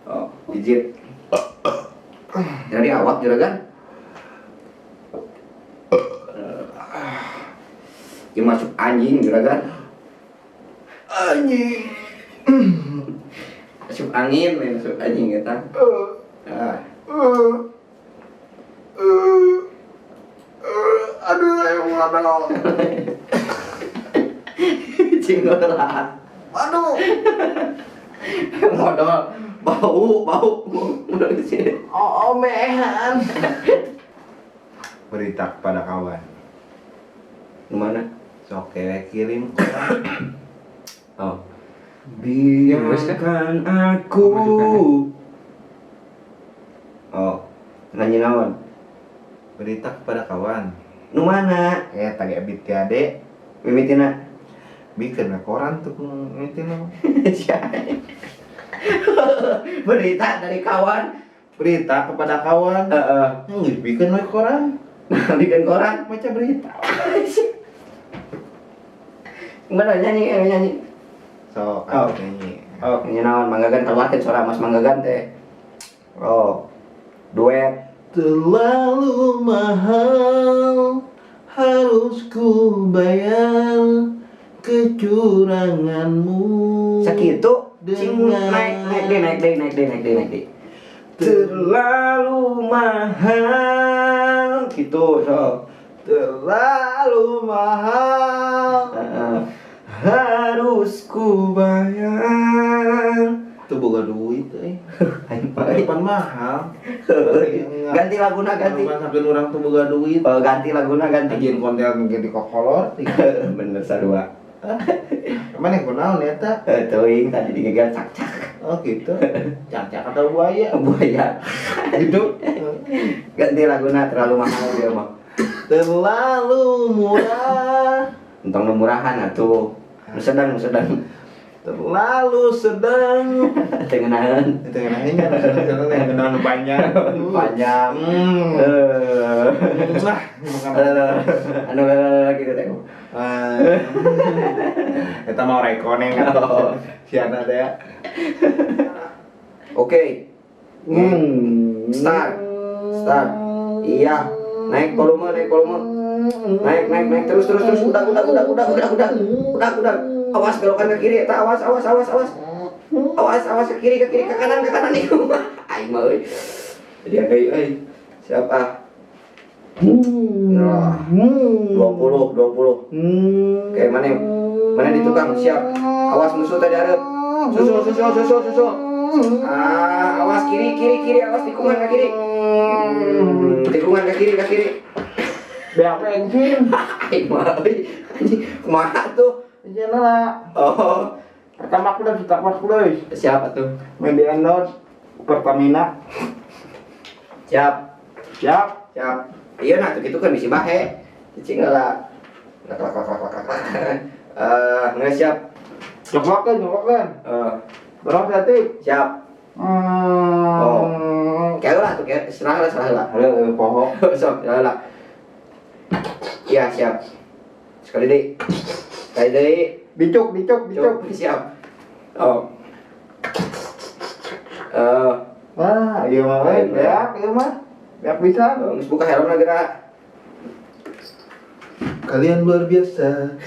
Oh, izin. Dari awak, juragan. Ini masuk anjing, juragan. Anjing. Masuk angin, lain masuk anjing eta. Ah. Aduh, ayo ngadal. Cing lah. Aduh. Modal bau bau modal di sini. Oh, mehan. Berita kepada kawan. Gimana? Sok kirim koran. Oh. Biarkan aku. Oh, nanya naon? Berita kepada kawan. Nu mana? Eh, tadi abit ade. Mimitina. Bikin koran tuh mimitina. Berita dari kawan. Berita kepada kawan. Heeh. Nggak bikin we koran. Nah, bikin koran. Baca berita. Gimana nyanyi nyanyi? Sok, oh. Nyanyi. Oh, nyanyi naon? Manggagan keluarkan suara Mas Manggagan teh. Oh. Duet. Terlalu mahal harus ku bayar kecuranganmu. Sakitu cing naik naik deh naik deh naik deh naik deh naik deh. Terlalu mahal gitu so. Terlalu mahal harus ku bayar. Tuh boga duit euy. Aing mahal. Ganti laguna ganti. Masakeun urang tuh boga duit. Oh, ganti laguna ganti. Anjing konten ge di kokolor. Bener sarua. Mana kunaon eta? Teuing tadi digeger cak-cak. Oh gitu. Cak-cak atau buaya? Buaya. Gitu. Ganti laguna terlalu mahal dia mah. Terlalu murah. Entong nu murahan atuh. Nu sedang, nu sedang. Terlalu sedang. Teu ngeunaheun. Teu ngeunaheun nya, sedang-sedang yang ngeunaheun nu panjang. Panjang. Nah, makan. Anu gitu teh. Eta mah rekoneng siana teh. Oke. Start. Start. Iya. Naik volume, naik volume. Naik, naik, naik terus, terus, terus. Udah, udah, udah, udah, udah, udah. Udah, udah. Awas belokan ke kiri, eta awas, awas, awas, awas. Awas, awas ke kiri, ke kiri, ke kanan nih. Aing mah euy. Jadi deui euy. Siap ah. Nah, 20, 20. Oke, mana? Mana di tukang? Siap. Awas musuh tadi hareup. Susul, susul, susul, susul. Ah, awas kiri, kiri, kiri, awas tikungan ke kiri. Tikungan ke kiri, ke kiri. Beak bensin. Aing mah euy. Anjing, kumaha tuh? Iya lah. Oh. Pertama aku udah pertama aku. Siapa tuh? Main di endorse Pertamina. Siap. Siap. Siap. Iya nah tuh gitu kan bisi bahe. Cicing lah. Lak lak lak lak lak. Nggak siap. Coplok kan. Berapa detik? Siap. Oh. Kayak lah tuh kayak serah lah serah lah. Halo, pohon. Sok, serah lah. Iya, siap. Sekali deh. Sekali deh. Dicuk, dicuk, dicuk. Siap. Oh. Wah, iya mah, beak, iya mah. Beak bisa. Geus buka helmna geura. Kalian luar biasa.